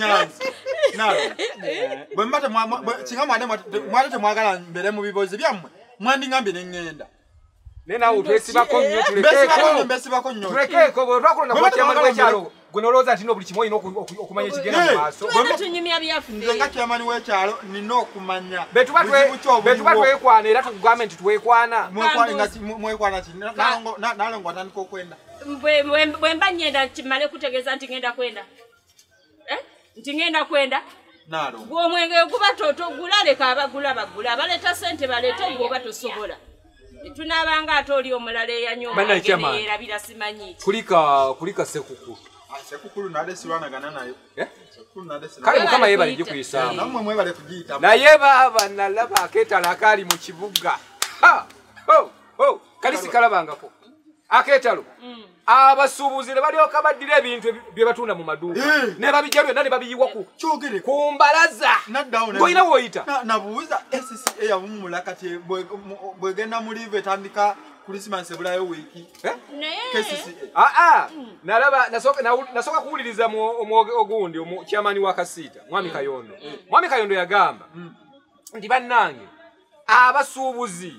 Nyanzi. Nalo. Bwe mbate singa mwate temwagala mbere mu bibozi byammwe mwandingambye ne ŋŋenda. Naye naawe otwesibako nnyo tulekeko. Mbesibako nnyo. Tulekeko bwe twakulonda kuba chairman w'ekyalo gwe nolowooza nti no buli kimu olina okumanya ekigenda mu maaso. Tugenda tunyumya byaffe. Nze nga chairman w'ekyalo nina okumanya. Be tuba twekwana era tukugambe nti twekwana. Mwekwana ki? Nalongo atandika okwenda. Bwe mba ngenda kimale kutegeeza nti ngenda kwenda. Nti ngenda kwenda. Gwe omwenge guba totogula leka abagula bagula abaleeta ssente baleete gwe oba tosobola. Tunaabanga ate oli omulala eyanywa yerabira simanyi ki. Kulika Ssekukulu. Ssekukulu nade sirwanagana nayo. Kale Mukama yeebale gikuyisaamu. Nammwe mwebale kugiyitamu. Naye baaba nalaba akeetalo akaali mu kibuga. Kali sikalabangako. Akeetalo. Abasuubuzi ne balyoka baddira ebintu bye batunda mu maduuka. Ne babijja byonna ne babiyiwa ku mbalaza. Ng'olina w'oyita. Nabuuza SCCA yawummula kati bw'egenda mu live etandika Christmas ebulayo wiiki. KCCA. Nalaba nasooka kuwuliriza ogundi chairman wa Kasiita, Mwami Kayondo. Mwami Kayondo yagamba nti bannange abasuubuzi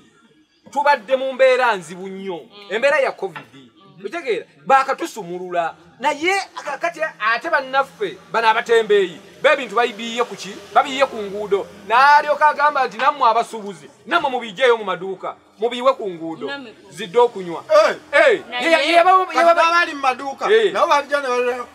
tubadde mu mbeera nzibu nnyo. Embeera ya COVID. Otegeera baakatusumulula naye kati ate bannaffe bano abatembeeyi b'ebintu babiyiye ku ki? Babiyiye ku nguudo. N'alyoka agamba nti nammwe abasuubuzi nammwe mubiggyeyo mu maduuka mubiyiwe ku nguudo zidde okunywa. Bali mu maduuka nabo babijja ne balera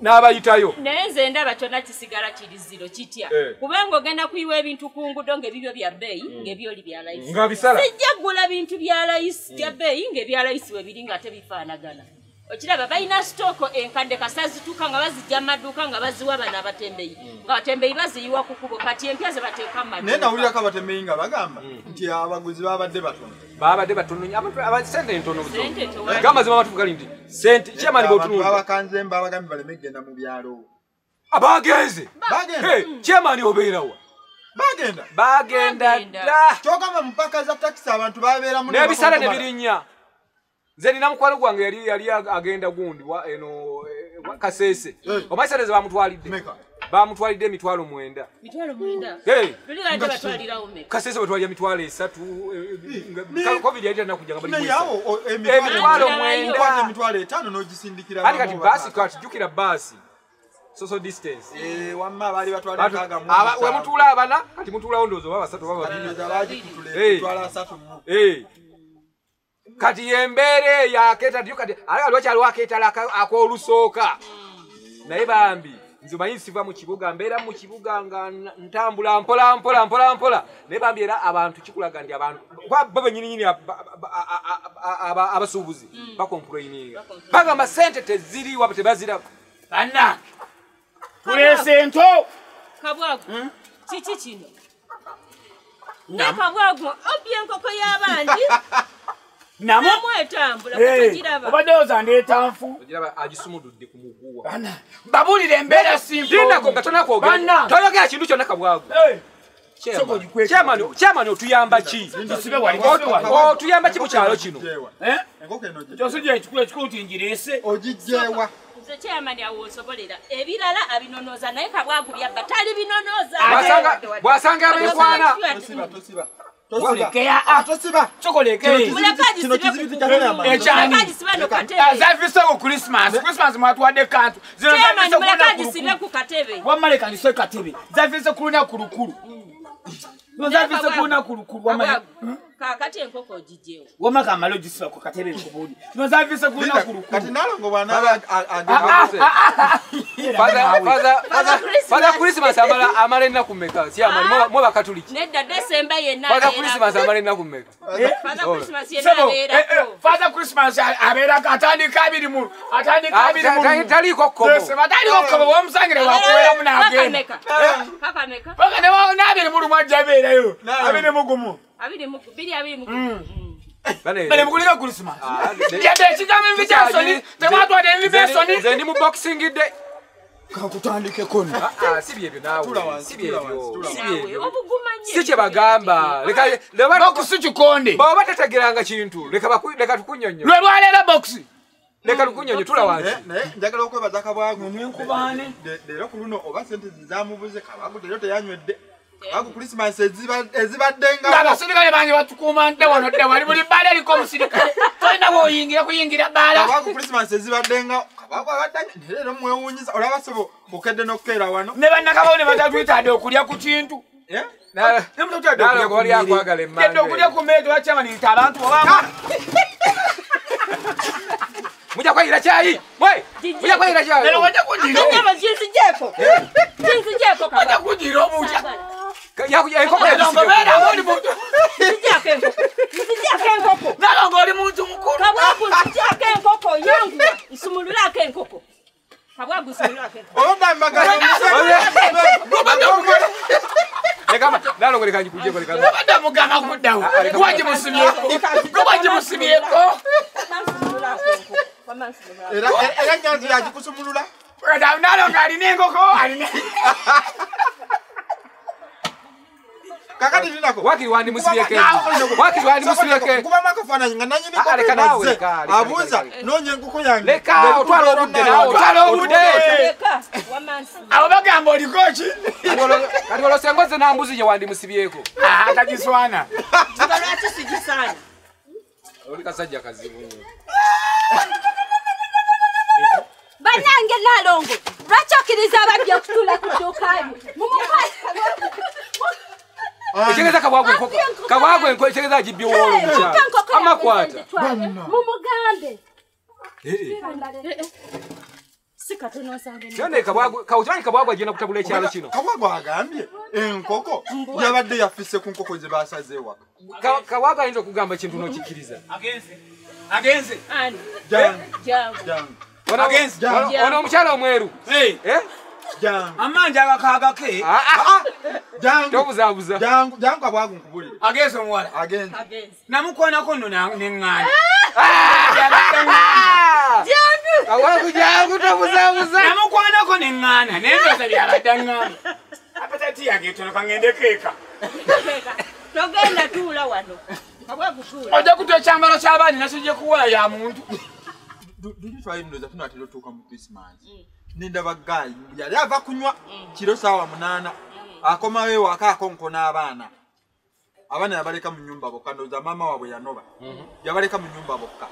n'abayitayo. Naye nze ndaba kyonna kisigala kiri ziro kitya kubanga ogenda kuyiwa ebintu ku nguudo ng'ebibyo bya bbeeyi ng'ebyoli bya layisi. Nga bisala. Sijja kugula bintu bya layisi bya bbeeyi ng'ebya layisi we biri nga tebifaanagana. Okiraba balina sitooko enkadde kasita zituuka nga bazijja mu maduuka nga baziwa bano abatembeeyi. Nga abatembeeyi baziyiwa ku kkubo kati empya ze bateeka mu maduuka. Naye nawulirako abatembeeyi nga bagamba nti abaguzi babadde batono. Babadde batono nnyo. Abantu ssente ntono buzo. Gamba mazima amatuufu gali nti ssente chairman bw'otunula. Abakanze mba abagambye baleme kugenda mu byalo. Abagenze. Chairman obeerawa. Bagenda. Bagenda dda. Kyogamba mu mpaka za takisi abantu babeeramu n'ebisale ne birinnya. Nze nina mukwano gwange yali agenda gundi eno Kasese. Omanyi ssente ze bamutwalidde? Bamutwalidde 900. 900? Luli badde batwalirawo mmeka? Kasese batwalira 300. Covid yali tannakujja nga bali Naye awo 900. 500 n'ogisindikira. Ate kati baasi kati jjukira baasi. Social distance. Wamma baali batwala 6. We mutuula abana kati mutuulawo ndowooza oba basatu oba babiri. Baagikutula 33. Kati embeera eyo akeetalo kati ate lwakyaliwo akeetalo ak'olusooka. Naye bambi nze omanyi siva mu kibuga mbeera mu kibuga nga ntambula mpola mpola mpola mpola naye bambi era abantu kikulaga nti abantu bo bennyininyini abasuubuzi bakomplaininga bagamba ssente teziriwa tebaziraba. Bannange tuleese ento. Kabwagu kiki kino? Naye Kabwagu obbye enkoko y'abandi. Obadde oza ndeeta nfu. Ogiraba agisumududde ku muguwa. Babuulire embeera simple. Lindako nga tonakwogera. Toyogera kintu kyonna Kabwagu. Chairman otuyamba ki? Otuyamba ki mu kyalo kino? Kyosujja ekikulu ekikulu nti ngireese. Ogiggyewa. Nze chairman awo nsobolera. Ebirala abinonooza naye Kabwagu byabba tali binonooza. Bw'asanga abeekwana. Tosiba. Zavise ku Christmas. Christmas mwatwadde kantu. Zino zavise ku katebe. Wamma leka ndise katebe. Zavise ku lunaku lukulu. Zavise ku lunaku lukulu wamma. Kakati enkoko ogigyewo. Wamma kamala ogisiba ku katebe nkubuulire. Zino zavise ku lunaku lukulu. Kati Nalongo bw'anaaba Father Christmas amala ennaku mmeka? Si amala mwe Bakatuliki. Nedda December yenna. Father Christmas amala ennaku mmeka? Father Christmas yenna abeerako. Father Christmas abeerako atandika abiri mu atandika abiri mu. Taliiko kkomo. Taliiko kkomo bw'omusangira wakuweramu n'agenda. Paka meka? Paka n'abiri mu lumu ajja abeerayo. 21. 22. Bale mukulira Christmas. Yadde ekigambo invitation temwatwadde invitation. Nze ndi mu boxing day. Kakutandikeko nno. Si byebyo naawe. Si byebyo. Si byebyo. Si kye bagamba. Leka box kikonde. Bw'oba tategeeranga kintu leka tukunnyonnyole. Lwe lwaleero box. Leka lukunyonyo tula wansi. Naye njagala okwebaza Kabwagu. Mwenkubaane. Leero ku luno oba sente zizaamubuze Kabwagu leero teyanywedde. Kabwagu Christmas ezibadde nga abasirikale bange batukuuma nte wano dda wali buli bbaala eriko omusirikale. Tolina bw'oyingira kuyingira bbaala. Kabwagu Christmas ezibadde nga Kabwagu abadde leero mwewuunyisa olaba ssebo okedde n'okukeera wano. Ne bannakabawo ne batatuyitadde okulya ku kintu. Okulya ku mmere tebakyamaniyita abantu oba mujja kwayira kyayi mwe mujja kwayira kyayi lero wajja kugira jinzijeko jinzijeko wajja kugira obuja enkoko nzijako enkoko nalongo oli muntu mukulu Kabwagu nzijako enkoko yangu nsumululako enkoko Kabwagu nsumululako enkoko olodda mbagala nalongo leka njikujeko leka obadde mugamba kuddawo gwagimusimyeko gwagimusimyeko era nyanzi yagikusumulula nalongo alina enkoko alina kakati linako wakiri wandimusibyeko wakiri wandimusibyeko kuba makafaananyi nga nanyini nkoko abuuza noonya enkoko yange leka otwala obudde naawe otwala obudde abo bagamba oliko ki kati olwo sengoze nambuzi gye wandimusibyeko atagiswana lwaki sigisaana oli kasajja kazibu nnyo bannange Nalongo lwaki okkiriza ababbi okutuula ku dduuka lyo mumukwate ekitegeeza Kabwagu enkoko ekitegeeza agibbye woolo omukyala amakwata mumugambe si katono nsange kyonne Kabwagu Kabwagu agenda kutabula ekyalo kino Kabwagu agambye enkoko yabadde yafisse ku nkoko ze basaze ewaka Kabwagu ayinza okugamba ekintu n'okikkiriza agenze agenze ani jangu agenze ono omukyala omweru jangu amanja agakaagake jangu tobuzabuza jangu jangu Kabwagu nkubulire agenze omuwala agenze namukwanako nno neŋŋaana jangu Kabwagu jangu tobuzabuza namukwanako neŋŋaana naye ndowooza byabadde aŋŋaana apatati yange etono kaŋŋendeko eka togenda tuula wano Kabwagu tuula ojja kutya ekyambalo ky'abaani nakijja kuwola ya muntu luli twali ndowooza tunaatera otuuka mu Christmas nindaba gaayi yali ava kunywa kiro saawa 8 akomawo ewaka akonkona abaana abaana yabaleka mu nnyumba bokka ndowooza maama waabwe yanoba yabaleka mu nnyumba bokka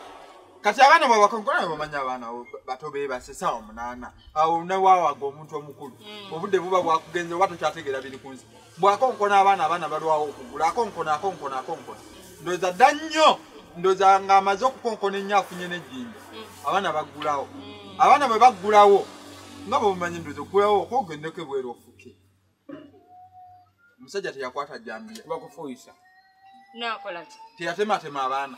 kati abaana bwebakonkona bamanya abaana bato beebase saawa 8 awo newaawaga omuntu omukulu obudde buba bwakugenze oba tokyategeera biri ku nsi bwakonkona abaana abaana balwawo okugula akonkona akonkona akonkona ndowooza dda nnyo ndowooza ng'amaze okukonkona ennyo afunye n'ejjinja abaana baggulawo abaana bwe baggulawo nga bwemumanyi ndowooza oggulawo okwogendeko ebweru ofuke omusajja teyakwata jjambiya kubakufuuyisa nakola ki teyatematema abaana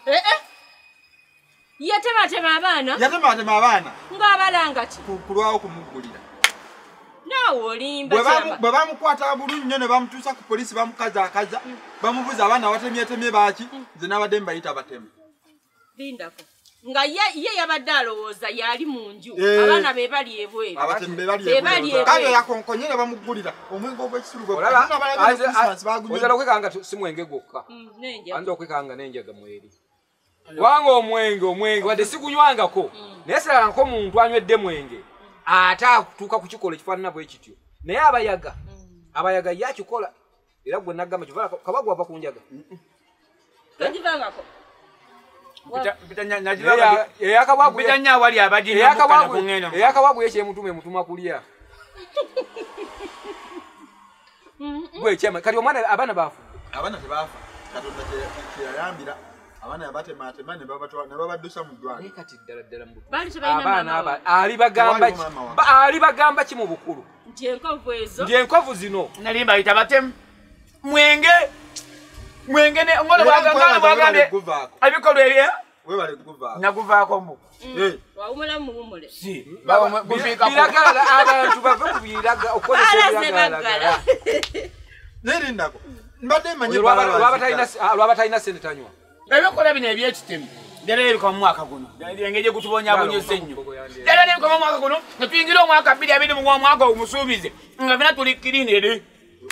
yatematema abaana yatematema abaana ng'abalanga ki kulwawo kumuggulira naawe olimba bwe bamukwata bulu nnyo ne bamutuusa ku poliisi bamukazaakaza bamubuuza abaana watemyetemye baaki nze n'abadde mbayita batemu lindako nga ye yabadde alowooza yali mu nju abaana be bali ebweru abatemu be bali ebweru kale yakonkonye ne bamuggulira omwenge ogw'ekisulu gwe oyinza okwekanga si mwenge gwokka ayinza okwekanga n'enjaga mweri kubanga omwenge omwenge wadde sigunywangako naye sirabangako muntu anywedde mwenge ate atuuka kukikola ekifaanana bwe kityo naye abayaga abayaga ye akikola era gwe nagamba Kabwagu ava ku njaga togivangako eyakabwagu yekyemutuma emutuma kulya gwe kyama kati omwana abaana bafudde abaana tebaafa Katonda kyeyayambira abaana yabatematema ne babaddusa mu ddwaliro kati ddala ddala mu abaana alibagamba ki mu bukulu nti enkovu ezo nti enkovu zino nali mbayita batemu mwenge mwenge ne ngolo bwagambye ebikolwa ebyo webale kuguvaako naguvaako mbu wawumula muwumule si biragala abantu bave ku biraga okukozesa ebiragalagala nerindako mbadde mmanyi lwaba talina sente tanywa ebikola bino ebyekitemu ddala ebikoma mu mwaka guno engeri gye gutubonyaabonyesa ennyo ddala nebikoma mu mwaka guno nga tuyingira omwaka 2021 omwaka omusuubize nga fena tuli kirini eri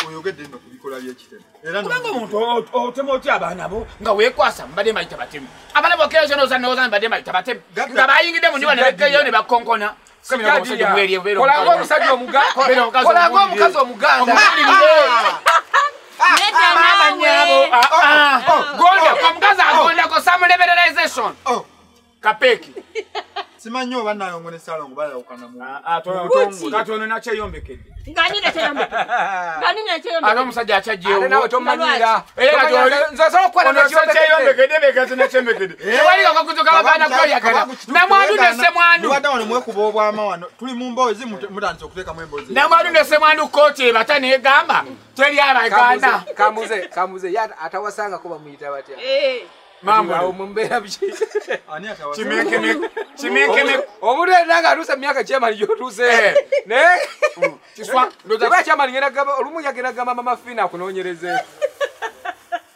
Oyogedde nno ku bikolwa by'ekitemu. Era kubanga omuntu otema otya abaana bo nga weekwasa mbadde mbayita batemu. Abaana bokeeyo n'oza mbadde mbayita batemu. Nga bayingidde mu nnyumba ne bekkeeyo ne bakonkona. Kolanga omusajja omuganda. Kolanga omukazi omuganda. Mama nyabo. Gonda, omukazi agondako some liberalization. Kapeki. Simanyi oba Nalongo ne Ssalongo bayawukana mu. Kati ono nakyeyombekedde. Nga nina kyeyombekedde. Nga nina kyeyombekedde. Ate omusajja akyajjeewo. Ate naawe tomanyira. Nze osobola okukola nakyeyombekedde begazi nakyeyombekedde. Tewali kakutuka bagaana kweyagala. Namwandu ne ssemwandu. Mubadde wano mwekuba obwama wano. Tuli mu mboozi mutandise okuteekamu emboozi. Namwandu ne ssemwandu kkooti ebata n'egamba teri abagaana. Kambuze ye atawasangako bamuyita batya? Mambo mumbeera biki? Ani atawasa? Kimekeme. Omuntu yenna ng'atuuse mu myaka chairman gy'otuuse. Naye kiswa ndoza chairman ngenda gamba olumu yagenda gamba mama Fina akunoonyereze.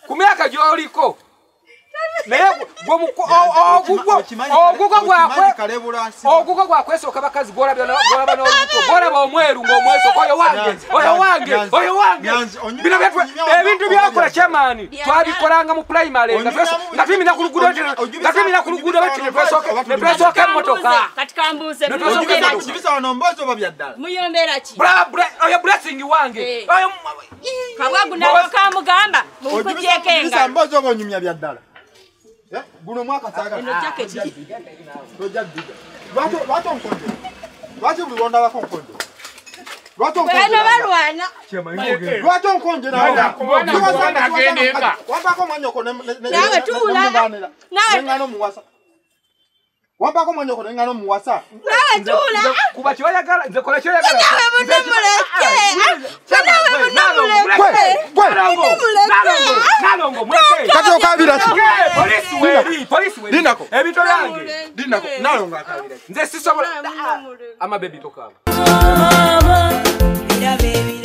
Ku myaka gy'oliko. Naye ogugwo gwakwesooka bakazi gw'olaba n'olubuto gw'olaba omweru ng'omwesooka oyo wange oyo wange oyo wange. Bino ebintu byakola chairman twabikolanga mu primary nga tuyimira ku luguudo bati ne twesooka emmotoka. Kati kambuuze Ojubisa wano mboozi oba bya ddala? Muyombeera ki? Oyo Blessing wange. Oyo Kabwagu nalwo kamugamba munkugyeko engalo. Mboozi oba onyumya bya ddala? Guno mwaka saagala. Eno jaketi. Tojja ddiga. Lwaki onkonje? Lwaki buli lw'ondabako nkonje? Lwaki onkonje? Bano balwana. Lwaki onkonje naawe? Wampaako mwannyoko naawe tuula. Nengano muwasa. Wampaako mwannyoko nengano muwasa. Naawe tuula. Kuba kyoyagala nze kola kyoyagala. Naawe munamuleke. Naawe munamuleke. Nalongo muleke. Kati okaabira ki? Polisi weeri, polisi weeri. Linako. Ebintu byange. Linako. Nalongo akaabira ki? Nze sisobola. Ama baby tokaaba. Mira baby.